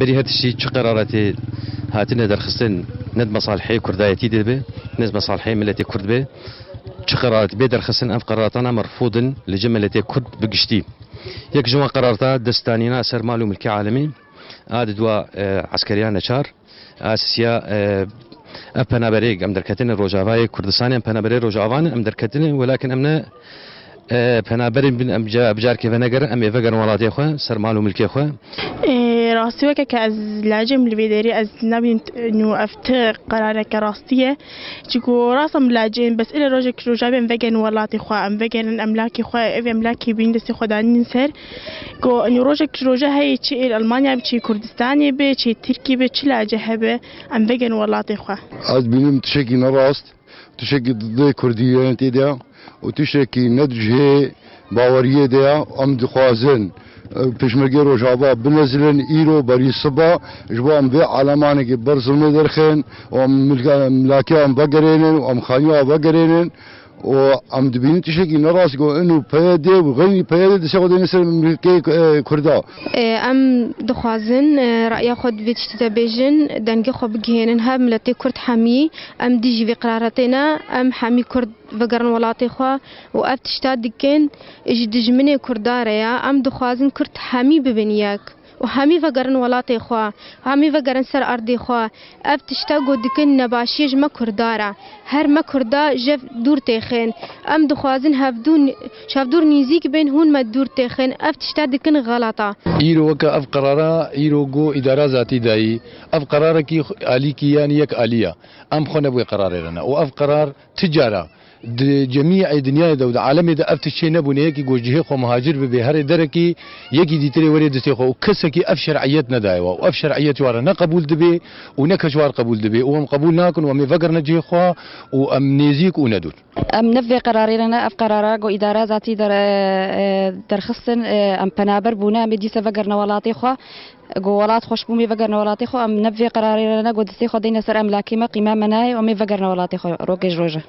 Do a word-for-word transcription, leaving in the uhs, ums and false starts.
Berî her tiştî çi qeraretê hatine derxistin ne di mesalihê Kurdayetî de be, ne di mesalihê miletê Kurd be. Çi qeraret bê derxistin, ev qerarata me merfûd in li cem miletê Kurd bi giştî. Yek ji wan qerarata destdanîna ser mal û milkê alemî a di dua, e, eskeriya neçar, a sisiya, e, ev penaberê em derketine Rojavayê Kurdistanê, em penaberê Rojava ne, em derketine, welakin em ne, e, penaberên bin, em ca-, bi carkê venegerin, em ê vegerin welatê xwe, ser mal û milkê xwe. Ê, rastî weke ke ez lacêm li vê derê ez nabînim t-, nû ev ti qerareke rastî ye. Çiku rast em lacên, bes ile rojek roja em vegerin welatê xwe, em vegerin emlakê xwe, ev emlakê bîn destê xwe danîn ser. Ku nû rojek roja heye çi êl Almanya bi, çi Kurdistanê bi, çi Tirkî bi, çi lace hebe, em vegerin welatê xwe. Ez bînim tiştekî nerast, tiştekî didê Kurdiyetê de û tiştekî ne di cihê baweriyê de ye. Em dixwazin, e, Pêşmergê Rojava binezilin, îro berî siba, ji bo em vê elemanekê ber zilmê derxin û em milka-, milakê em vegerênin û em xaniya vegerênin û em dibînin tiştekî nerast ku ino P Y D û xeynî P Y D destê xwe dêne ser milkê, e, Kurda. E, em dixwazin, e, raya xwe di vê tiştî de bêjin, dengê xwe bigihênin her miletê Kurd hemî, em dijî vê qeraretê ne, em hemî Kurd vegerin welatê xwe û ev tişta dikin ji dijminê Kurda re ya. Em dixwazin Kurd hemî bibin yek û hemî vegerin welatê xwe, hemî vegerin ser erdê xwe. Ev tişta ku dikin nebaşiyê ji me Kurda re. Her me Kurda ji hev dûr têxin. Em dixwazin hevdû, ji hevdûr nîzîk bên, hûn me dûr têxin. Ev tişta dikin xelata. Îro weke ev qerara îro ku îdara zatî dayî, ev qerarekî alîkî yanî yek alî ye. Em xwe ne bi wê qerarê re ne. Û ev qerar ti cara di cemîyê dinyayê de û di alemê de ev tişt çê nebûne, yekî ku ji cihê xwe muhacir bibe, herê derekî, yekî dîtirê werê destê xwe û kesekî ev şer'iyet nedaye we û ev şer'iyet ji wan re ne qebûl dibe û ne kes ji wan re qebûl dibe û em qebûl nakin û em ê vegerine cihê xwe û em nêzîk û ne dûr. Em ne vê qerarê re ne, ev qerara ku îdara zatî der-, e, derxistin, e, em penaber bûne, em ê dîse vegerine welatê xwe. Ku welat xweş bû, em ê vegerine welatê xwe, em ne vê qerarê re ne, ku destê xwe deyne ser emlakê me, qîma me nayê, em ê vegerine welatê xwe, rokê ji roje.